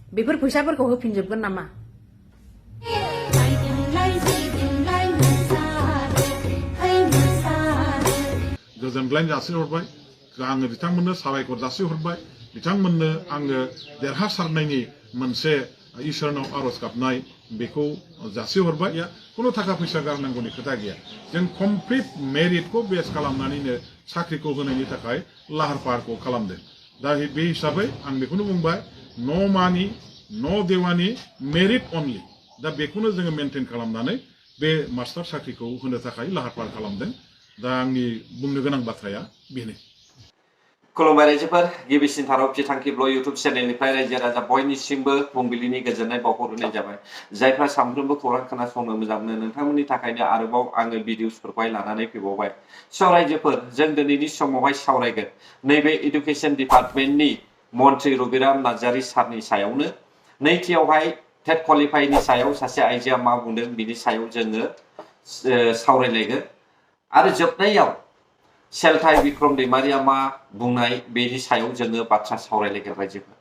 बेफोर फैसाफोरखौ होफिनजोबगोन नामा? गोजोनग्लाय जासिहरबाय आङो बिथांमोननो साबायखर जासिहरबाय बिथांमोननो आङो देरहासारनायनि मोनसे इसोरनाव आरज गाबनाय बेखौ जासिहरबाय कुनु थाखा फैसा गारनांगौनि खोथा गैया जों कमप्लिट मेरिटखौ बेस खालामनानैनो साख्रिखौ होनायनि थाखाय लाहार फाहारखौ खालामदों दा बे हिसाबै आं बेखौनो बुंबाय नो मानि नो देवानि मेरिट अनलि दा बेखौनो जोङो मेनटेन खालामनानै बे मास्टार साख्रिखौ होनो थाखाय लाहार फाहार खालामदों दा आंनि बुंनो गोनां बाथ्राया बेनो खुलुमबाय रायजोफोर गिबिसिन थाराव बिथांखि ब्लग इउटुब चेनेलनिफ्राय रायजो राजा बयनिसिमबो फुंबिलिनि गोजोननाय बावहरनाय जाबाय जायफ्रा सानफ्रोमबो खौरां खोनासंनो मोजां मोनो नोंथांमोननि थाखायनो आरोबाव आङो भिडिअसफोरखौहाय लानानै फैबावबाय स' रायजोफोर जों दिनैनि समावहाय सावरायगोन नैबे इडुकेसन डिपार्टमेन्टनि मन्त्रि रबिराम नार्जारि सारनि सायावनो नैथियावहाय टेट क्वालिफाइनि सायाव सासे आइजोआ मा बुंदों बिनि सायाव जोङो सावरायलायगोन आरो जोबनायाव सेलथाय बिक्रम दैमारिया मा बुंनाय बेनि सायाव जोङो बाथ्रा सावरायलायगोन रायजोफोर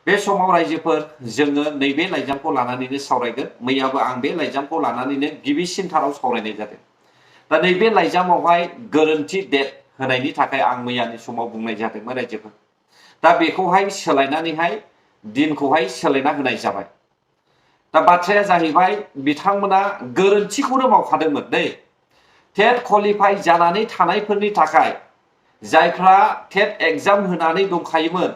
बे समाव रायजोफोर जोङो नैबे लाइजामखौ लानानैनो सावरायगोन मैयाबो आं बे लाइजामखौ लानानैनो गिबिसिन थाराव सावरायनाय जादों दा नैबे लाइजामावहाय गोरोन्थि डेट होनायनि थाखाय आं मैयानि समाव बुंनाय जादोंमोन रायजोफोर दा बेखौहाय सोलायनानैहाय दिनखौहाय सोलायना होनाय जाबाय दा बाथ्राया जाहैबाय बिथांमोना गोरोन्थिखौनो मावखादोंमोन दै टेट क्वालिफाइ जानानै थानायफोरनि थाखाय जायफ्रा टेट एग्जाम होनानै दंखायोमोन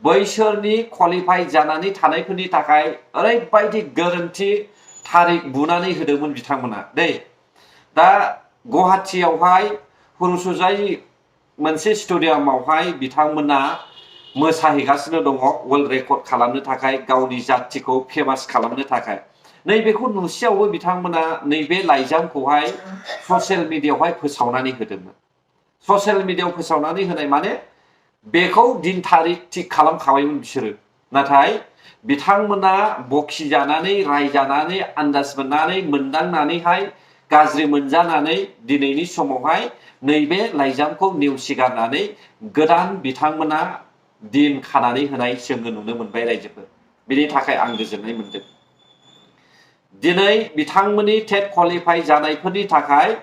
बैसोरनि क्वालिफाइ जानानै थानायफोरनि थाखाय ओरैबायदि गोरोन्थि थारिख बुनानै होदोंमोन बिथांमोना दै दा गुवाहाटीयावहाय हुरुसुजाय मोनसे स्टेडियामावहाय बिथांमोना मोसाहैगासिनो दङ वर्ल्ड रेकर्ड खालामनो थाखाय गावनि जाथिखौ फेमास खालामनो थाखाय नैबेखौ नुसेयावबो बिथांमोना नैबे लाइजामखौहाय ससियेल मिडियायावहाय फोसावनानै होदोंमोन ससियेल मिडियायाव फोसावनानै होनाय माने बेखौ दिन थारिख थिग खालामखाबायमोन बिसोरो नाथाय बिथांमोना बखिजानानै रायजानानै आन्दाज मोननानै मोनदांनानैहाय गाज्रि मोनजानानै दिनैनि समावहाय नैबे लाइजामखौ नेवसिगारनानै गोदान बिथांमोना दिन खानानै होनाय जोङो नुनो मोनबाय रायजोफोर बेनि थाखाय आं गोजोननाय मोनदों दिनै बिथांमोननि टेट क्वालिफाइ जानायफोरनि थाखाय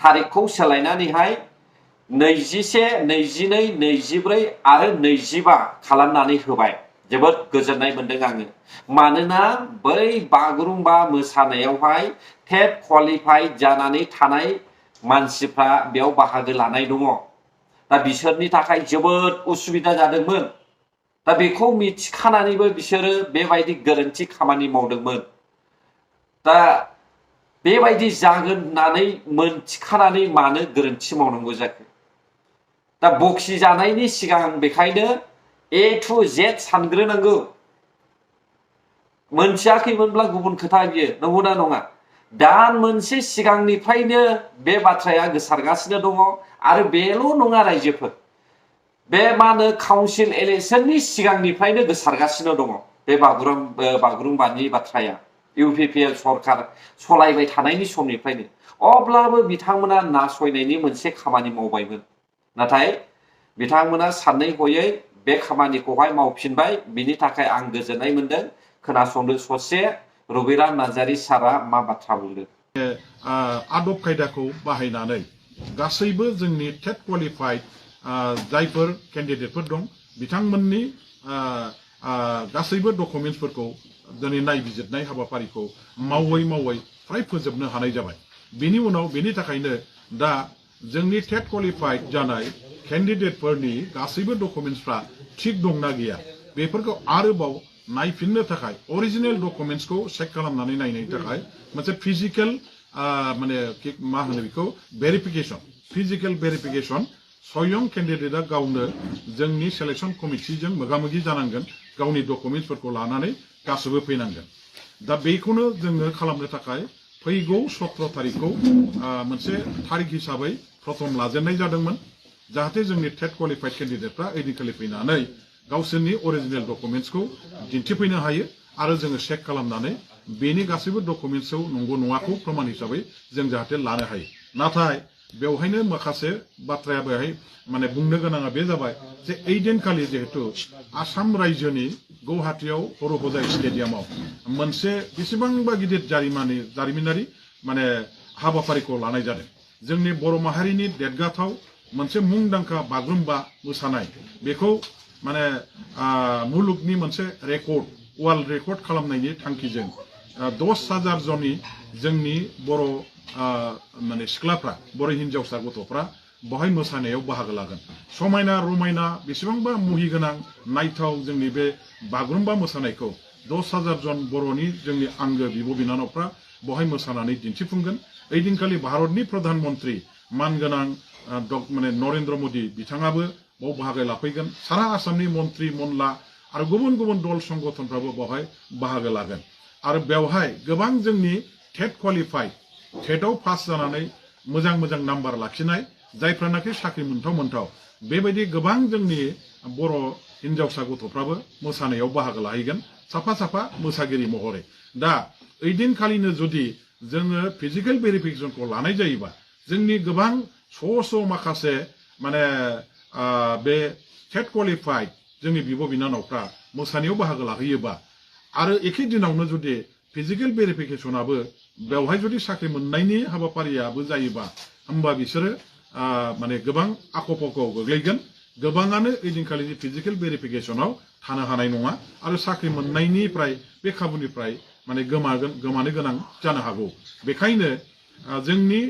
थारिखखौ सोलायनानैहाय 21, 22, 24 आरो 25 खालामनानै होबाय जोबोद गोजोननाय मोनदों आङो मानोना बै बागुरुम्बा मोसानायावहाय टेट क्वालिफाइ जानानै थानाय मानसिफ्रा बेयाव बाहागो लानाय दङ दा बिसोरनि थाखाय जोबोद उसुबिदा जादोंमोन दा बेखौ मिथिखानानैबो बिसोरो बेबायदि गोरोन्थि खामानि मावदोंमोन दा बेबायदि जागोन होननानै मोनथिखानानै मानो गोरोन्थि मावनांगौ जाखो दा बखि जानायनि सिगां बेखायनो A to Z सानग्रोनांगौ मोनथियाखैमोनब्ला गुबुन खोथा बियो नंगौना नङा दान मोनसे सिगांनिफ्रायनो बे बाथ्राया गोसारगासिनो दङ आरो बेल' नङा रायजोफोर बे मा होनो काउन्सिल इलेक्शननि सिगांनिफ्रायनो गोसारगासिनो दङ बे बागुरुम्बानि बाथ्राया UPPL सरकार सलायबाय थानायनि समनिफ्रायनो अब्लाबो बिथांमोना नासयनायनि मोनसे खामानि मावबायमोन नाथाय बिथांमोना साननै हयै बे खामानिखौहाय मावफिनबाय बिनि थाखाय आं गोजोननाय मोनदों खोनासंदो ससे रबिराम नार्जारि सारा मा बाथ्रा बुंदों आदब खायदाखौ बाहायनानै गासैबो जोंनि टेट क्वालिफाइड जायफोर केन्डिडेटफोर दं बिथांमोननि गासैबो डकुमेन्टसफोरखौ दिनै नायबिजिरनाय हाबाफारिखौ मावै फ्राय फोजोबनो हानाय जाबाय बेनि उनाव बेनि थाखायनो दा जोंनि टेट क्वालिफाइड जानाय केन्डिडेटफोरनि गासैबो डकुमेन्टसफ्रा थिग दंना गैया बेफोरखौ आरोबाव नायफिननो थाखाय अरिजिनेल डकुमेन्टसखौ चेक खालामनानै नायनायनि थाखाय मोनसे फिजिकेल माने मा होनो बेखौ फिजिकेल भेरिफिकेशन स्वयं केन्डिडेटआ गावनो जोंनि सिलेक्शन कमिटिजों मोगामोगि जानांगोन गावनि डकुमेन्टसफोरखौ लानानै गासैबो फैनांगोन दा बेखौनो जोङो खालामनो थाखाय फैगौ 17 तारिखखौ मोनसे तारिख हिसाबै प्रथम लाजेननाय जादोंमोन जाहाथे जोंनि टेट क्वालिफाइड केन्डिडेटफ्रा ओइदिनखालि फैनानै गावसोरनि अरिजिनेल डकुमेन्टसखौ दिन्थिफैनो हायो आरो जोङो चेक खालामनानै बेनि गासैबो डकुमेन्टसआव नंगौ नङाखौ प्रमाण हिसाबै जों जाहाथे लानो हायो नाथाय बेवहायनो माखासे बाथ्राया बेवहाय माने बुंनो गोनाङा बे जाबाय जे ओइ दिनखालि जिहेतु आसाम रायजोनि गुवाहाटीयाव हर'हजाय स्टेडियामाव मोनसे बेसेबांबा गिदिर जारिमिनारि माने हाबाफारिखौ लानाय जादों। जोंनि बर' माहारिनि देरगाथाव मोनसे मुंदांखा बागुरुम्बा मोसानाय बेखौ माने मुलुगनि मोनसे रेकर्ड वर्ल्ड रेकर्ड खालामनायनि थांखिजों 10,000 जननि जोंनि बर' माने सिख्लाफ्रा बर' हिन्जावसा गथ'फ्रा बहाय मोसानायाव बाहागो लागोन। समायना रमायना बेसेबांबा मुहिगोनां नायथाव जोंनि बे बागुरुम्बा मोसानायखौ 10,000 जन बर'नि जोंनि आंगो बिब' बिनानावफ्रा बहाय मोसानानै दिन्थिफुंगोन। ओइदिनखालि भारतनि प्रधान मन्त्रि मानगोनां माने नरेन्द्र मोदी बिथाङाबो बाव बाहागो लाफैगोन। सारा आसामनि मन्त्रि मनला आरो गुबुन गुबुन दल संगठनफ्राबो बहाय बाहागो लागोन। आरो बेवहाय गोबां जोंनि टेट क्वालिफाइड टेटआव पास जानानै मोजां मोजां नाम्बार लाखिनाय जायफ्रानाखि साख्रि मोनथाव बेबायदि गोबां जोंनि बर' हिन्जावसा गथ'फ्राबो मोसानायाव बाहागो लाहैगोन साफा साफा मोसागिरि महरै। दा ओइदिनखालिनो जुदि जोङो फिजिकेल भेरिफिकेसनखौ लानाय जायोबा जोंनि गोबां स' माखासे माने बे टेट क्वालिफाइड जोंनि बिब' बिनानावफ्रा मोसानायाव बाहागो लाहैयोबा आरो एखे दिनावनो जुदि फिजिकेल भेरिफिकेसनाबो बेवहाय जुदि साख्रि मोननायनि हाबाफारियाबो जायोबा होमबा बिसोरो माने गोबां आख' फाख'आव गोग्लैगोन। गोबाङानो ओइदिनखालि फिजिकेल भेरिफिकेसनाव थानो हानाय नङा आरो साख्रि मोननायनिफ्राय बे खाबुनिफ्राय माने गोमानो गोनां जानो हागौ। बेखायनो जोंनि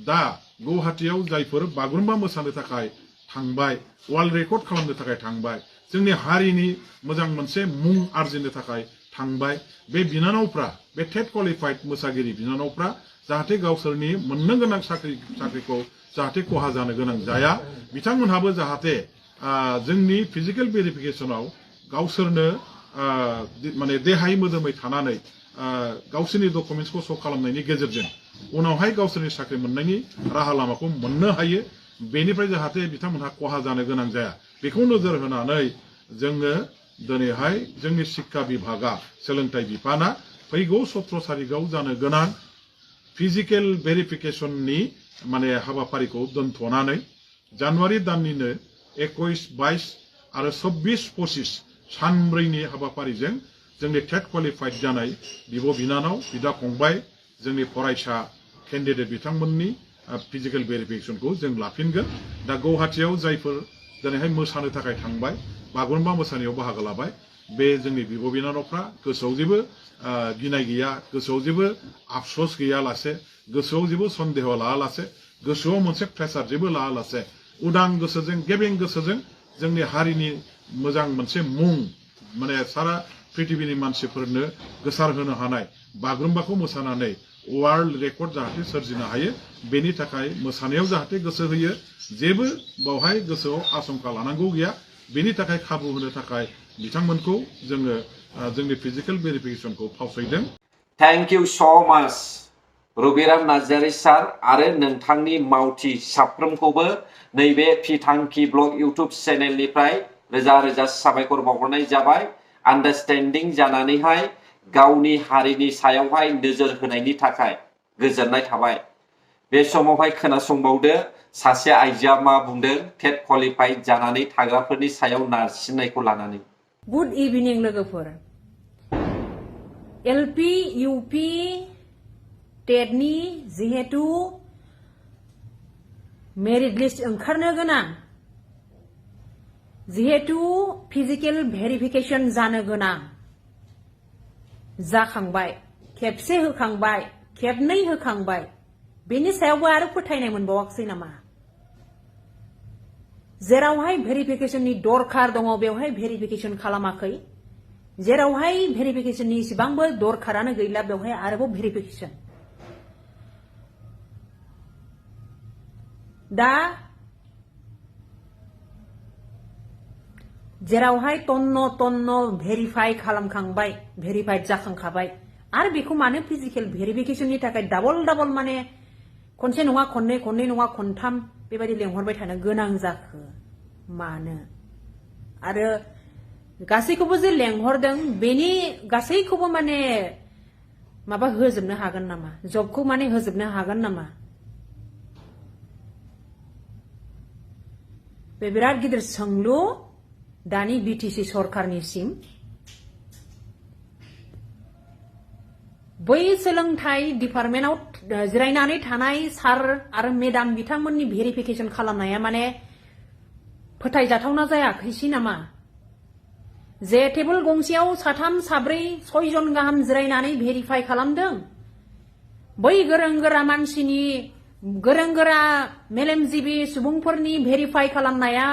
दा गुवाहाटीयाव जायफोर बागुरुम्बा मोसानो थाखाय थांबाय वर्ल्ड रेकर्ड खालामनो थाखाय थांबाय जोंनि हारिनि मोजां मोनसे मुं आरजिनो थाखाय थांबाय बे बिनानावफ्रा बे टेट क्वालिफाइड मोसागिरि बिनानावफ्रा जाहाथे गावसोरनि मोननो गोनां साख्रिखौ जाहाथे खहा जानो गोनां जाया बिथांमोनहाबो जाहाथे जोंनि फिजिकेल भेरिफिकेसनाव गावसोरनो माने देहाय मोदोमै थानानै गावसोरनि डकुमेन्टसखौ श' खालामनायनि गेजेरजों उनावहाय गावसोरनि साख्रि मोननायनि राहा लामाखौ मोननो हायो। बेनिफ्राय जाहाथे बिथांमोनहा खहा जानो गोनां जाया बेखौ नोजोर होनानै जोङो दिनैहाय जोंनि शिक्षा बिभागा सोलोंथाइ बिफाना फैगौ 17 तारिखआव जानो गोनां फिजिकेल भेरिफिकेसननि माने हाबाफारिखौ दोनथ'नानै जानुवारि दाननिनो 21, 22 आरो 24, 25 सानब्रैनि हाबाफारिजों जोंनि टेट क्वालिफाइड जानाय बिब' बिनानाव बिदा फंबाय जोंनि फरायसा केन्डिडेट बिथांमोननि फिजिकेल भेरिफिकेसनखौ जों लाफिनगोन। दा गुवाहाटीयाव जायफोर दिनैहाय मोसानो थाखाय थांबाय बागुरुम्बा मोसानायाव बाहागो लाबाय बे जोंनि बिब' बिनानावफ्रा गोसोआव जेबो गिनाय गैया, गोसोआव जेबो आफसोस गैयालासे, गोसोआव जेबो सन्देह लायालासे, गोसोआव मोनसे प्रेसार जेबो लायालासे उदां गोसोजों गेबें गोसोजों जोंनि हारिनि मोजां मोनसे मुं माने सारा पृथिबीनि मानसिफोरनो गोसार होनो हानाय बागुरुम्बाखौ मोसानानै वर्ल्ड रेकर्ड जाहाथे सोरजिनो हायो बेनि थाखाय मोसानायाव जाहाथे गोसो होयो जेबो बावहाय गोसोआव आशंका लानांगौ गैया बेनि थाखाय खाबु होनो थाखाय बिथांमोनखौ जोङो जोंनि फिजिकेल भेरिफिकेसनखौ फावसयदों। थैंक यू सो माच रबिराम नार्जारी सार आरो नोंथांनि मावथि साफ्रोमखौबो नैबे फिथांखि ब्लग इउट्यूब चेनेलनिफ्राय रोजा रोजा साबायखर बावहरनाय जाबाय। आन्डारस्टेन्डिं जानानैहाय गावनि हारिनि सायावहाय नोजोर होनायनि थाखाय गोजोननाय थाबाय। बे समावहाय खोनासंबावदो सासे आइजोआ मा बुंदों टेट क्वालिफाइड जानानै थाग्राफोरनि सायाव नारसिननायखौ लानानै। गुड इभिनिं लोगोफोर। एलपि इउपि टेटनि जिहेतु मेरिट लिस्ट ओंखारनो गोनां जिहेतु फिजिकेल भेरिफिकेशन जानो गोनां जाखांबाय, खेबसे होखांबाय, खेबनै होखांबाय, बेनि सायावबो आरो फोथायनाय मोनबावाखै नामा? जेरावहाय भेरिफिकेशननि दरखार दङ बेवहाय भेरिफिकेशन खालामाखै, जेरावहाय भेरिफिकेशननि इसेबांबो दरखारानो गैला बेवहाय आरोबाव भेरिफिकेशन। दा जेरावहाय तन्न भेरिफाइ खालामखांबाय, भेरिफाइड जाखांखाबाय आरो बेखौ मानो फिजिकेल भेरिफिकेशननि थाखाय डाबल माने खनसे नङा खननै, खननै नङा खनथाम बेबायदि लेंहरबाय थानो गोनां जाखो मानो? आरो गासैखौबो जे लेंहरदों बेनि गासैखौबो माने माबा होजोबनो हागोन नामा? जबखौ माने होजोबनो हागोन नामा? बे बिराद गिदिर सोंलु दानि बिटिसि सरकारनिसिम बै सोलोंथाइ डिपार्टमेन्टआव जिरायनानै थानाय सार आरो मेडाम बिथांमोननि भेरिफिकेसन खालामनाया माने फोथायजाथावना जायाखैसै नामा जे टेबोल गंसेयाव साथाम साब्रै सयजन गाहाम जिरायनानै भेरिफाइ खालामदों बै गोरों गोरा मानसिनि गोरों गोरा मेलेमजिबि सुबुंफोरनि भेरिफाइ खालामनाया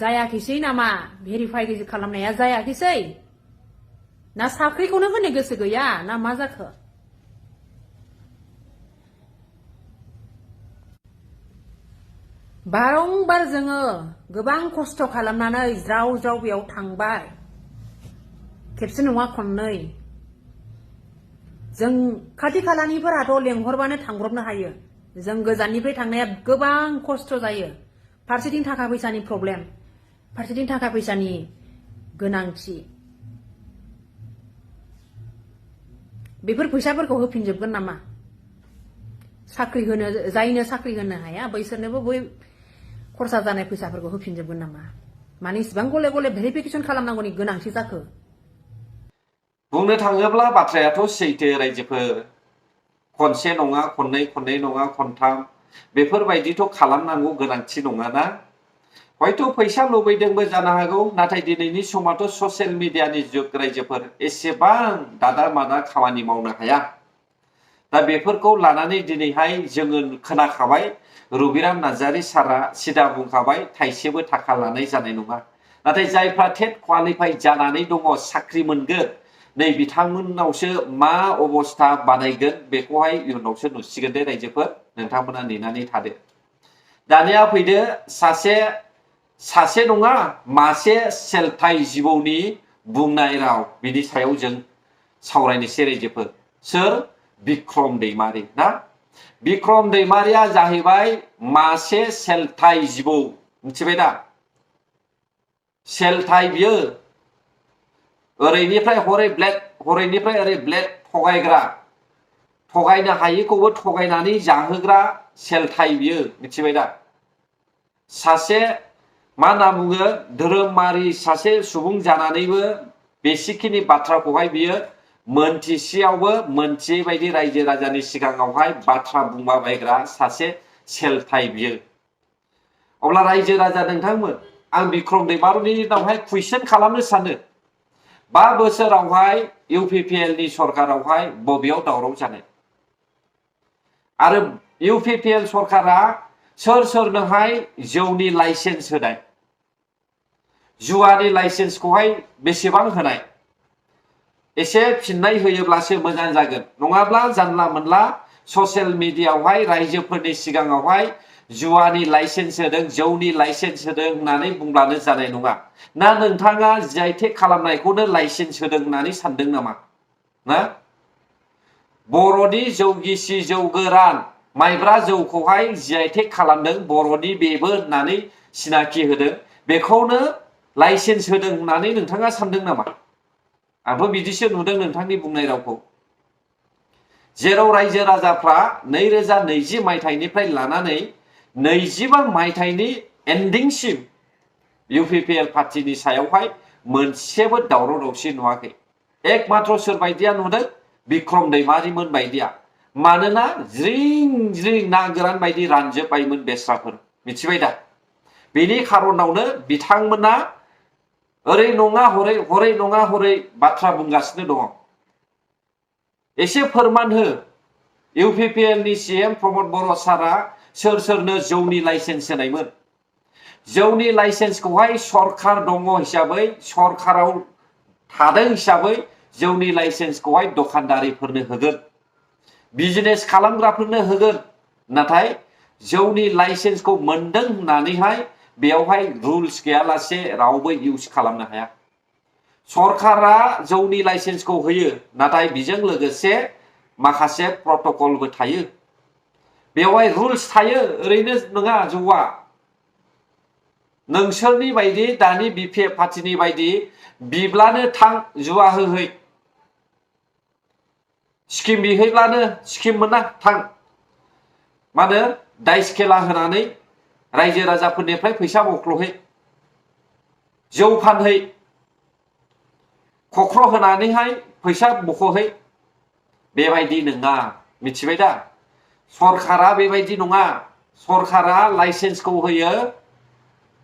जायाखैसै नामा भेरिफाइ खालामनाया जायाखैसै ना साख्रिखौनो होनो गोसो गैया ना मा जाखो बारंबार जोङो गोबां खस्थ' खालामनानै ज्राव ज्राव बेयाव थांबाय खेबसे नङा खननै जों खाथि खालानिफोराथ' लेंहरबानो थांब्रबनो हायो जों गोजाननिफ्राय थांनाया गोबां खस्थ' जायो फारसेथिं थाखा फैसानि प्रब्लेम फारसेथिं थाखा फैसानि गोनांथि बेफोर फैसाफोरखौ होफिनजोबगोन नामा साख्रि होनो जायनो साख्रि होनो हाया बैसोरनोबो बै खरसा जानाय फैसाफोरखौ होफिनजोबगोन नामा माने इसिबां गले गले भेरिफिकेसन खालामनांगौनि गोनांथि जाखो बुंनो थाङोब्ला बाथ्रायाथ' सैथो रायजोफोर खनसे नङा खननै खननै नङा खनथाम बेफोरबायदिथ' खालामनांगौ गोनांथि नङाना हयथ' फैसा लुबैदोंबो जानो हागौ नाथाय दिनैनि समाथ' ससियेल मिडियानि जुग रायजोफोर एसेबां दादा मादा खामानि मावनो हाया दा बेफोरखौ लानानै दिनैहाय जोङो खोनाखाबाय रबिराम नार्जारी सारा सिदा बुंखाबाय थाइसेबो थाखा लानाय जानाय नङा नाथाय जायफ्रा टेट क्वालिफाइ जानानै दङ साख्रि मोनगोन नै बिथांमोननावसो मा अबस्था बानायगोन बेखौहाय इयुनावसो नुसिगोन दे रायजोफोर नोंथांमोना नेनानै थादो दानिया फैदो सासे नङा मासे सेलथाय जिबौनि बुंनाय राव बिनि सायाव जों सावरायनोसै रायजोफोर सोर बिक्रम दैमारी ना बिक्रम दैमारीया जाहैबाय मासे सेलथाय जिबौ मिथिबाय दा सेलथाय बियो ओरैनिफ्राय हरै ब्लेड हरैनिफ्राय ओरै ब्लेड थगायग्रा थगायनो हायिखौबो थगायनानै जाहोग्रा सेलथाय बियो मिथिबाय दा सासे मा होनना बुङो धोरोमारि सासे सुबुं जानानैबो बेसिखिनि बाथ्राखौहाय बियो मोनथिसेयावबो मोनथियै बायदि रायजो राजानि सिगाङावहाय बाथ्रा बुंबायग्रा सासे सेलथाय बियो अब्ला रायजो राजा नोंथांमोन आं बिक्रम दैमारीनिनावहाय कुइसन खालामनो सानो 5 बोसोरावहाय UPPL नि सरकारावहाय बबेयाव दावराव जानाय आरो UPPL सरकारा सोर सोरनोहाय जौनि लाइसेन्स होनाय जुवानि लाइसेन्सखौहाय बेसेबां होनाय एसे फिननाय होयोब्लासो मोजां जागोन नङाब्ला जानला मोनला ससियेल मिडियायावहाय रायजोफोरनि सिगाङावहाय जुवानि लाइसेन्स होदों जौनि लाइसेन्स होदों होननानै बुंब्लानो जानाय नङा ना नोंथाङा जिआइटेक खालामनायखौनो लाइसेन्स होदों होननानै सानदों नामा ना बर'नि जौ गिसि जौ गोरान माइब्रा जौखौहाय जिआइटेक खालामदों बर'नि बेबो होननानै सिनाखि होदों बेखौनो लाइसेन्स होदों होननानै नोंथाङा सानदों नामा आंबो बिदिसो नुदों नोंथांनि बुंनाय रावखौ जेराव रायजो राजाफ्रा 2020 मायथाइनिफ्राय लानानै 25 मायथाइनि एन्डिंसिम UPPL पार्टीनि सायावहाय मोनसेबो दावराव दावसि नुवाखै एकमात्र सोरबायदिया नुदों बिक्रम दैमारीमोन बायदिया मानोना ज्रिं ज्रिं ना गोरान बायदि रानजोबबायमोन बेस्राफोर मिथिबाय दा बेनि खारनावनो बिथांमोना ओरै नङा हरै नङा हरै बाथ्रा बुंगासिनो दङ एसे फोरमान हो UPPL नि CM प्रमद बर' सारा सोर सोरनो जौनि लाइसेन्स होनायमोन जौनि लाइसेन्सखौहाय सरकार दङ हिसाबै सरकाराव थादों हिसाबै जौनि लाइसेन्सखौहाय दखानदारिफोरनो होगोन बिजनेस खालामग्राफोरनो होगोन नाथाय जौनि लाइसेन्सखौ मोनदों होननानैहाय बेयावहाय रुल्स गैयालासे रावबो इउज खालामनो हाया सरकारा जौनि लाइसेन्सखौ होयो नाथाय बिजों लोगोसे माखासे प्रट'कलबो थायो बेवहाय रुल्स थायो ओरैनो नङा जौआ नोंसोरनि बायदि दानि BPF पार्टीनि बायदि बिब्लानो थां जुवा होहै स्किम बिहैब्लानो स्किम मोना थां मानो दाइस खेला होनानै रायजो राजाफोरनिफ्राय फैसा बख्ल'है जौ फानहै खख्र' होनानैहाय फैसा बख'है बेबायदि नङा मिथिबाय दा सरकारा बेबायदि नङा सरकारा लाइसेन्सखौ होयो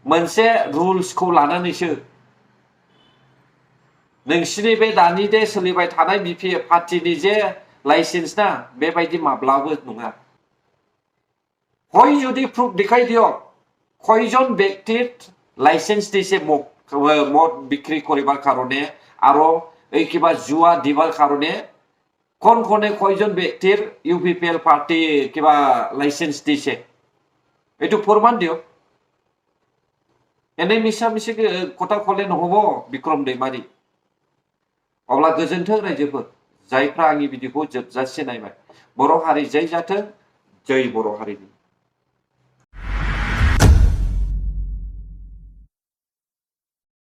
मोनसे रुल्सखौ लानानैसो नोंसिनि बे दानि दे सोलिबाय थानाय बिपिएफ पार्टिनि जे लाइसेन्स ना बेबायदि माब्लाबो नङा হয় যদি প্রুফ দেখাই দিয়ক কয়জন ব্যক্তির লাইসেন্স দিছে মদ বিক্রি করিবার কারণে আর এই কিবা জুয়া দিবার কারণে কোন কোনে কয়জন ব্যক্তির ইউপিপিএল পার্টি কিবা লাইসেন্স দিছে এটু প্রমাণ দিয়ক এনে মিছা মিছি কথা কলে নহব বিक्रम दैमारि अब्ला गोजोन्थों रायजोफोर जायफ्रा आंनि भिडिअखौ जोबजासे नायबाय बर' हारि जै जाथों जै बर' हारिनि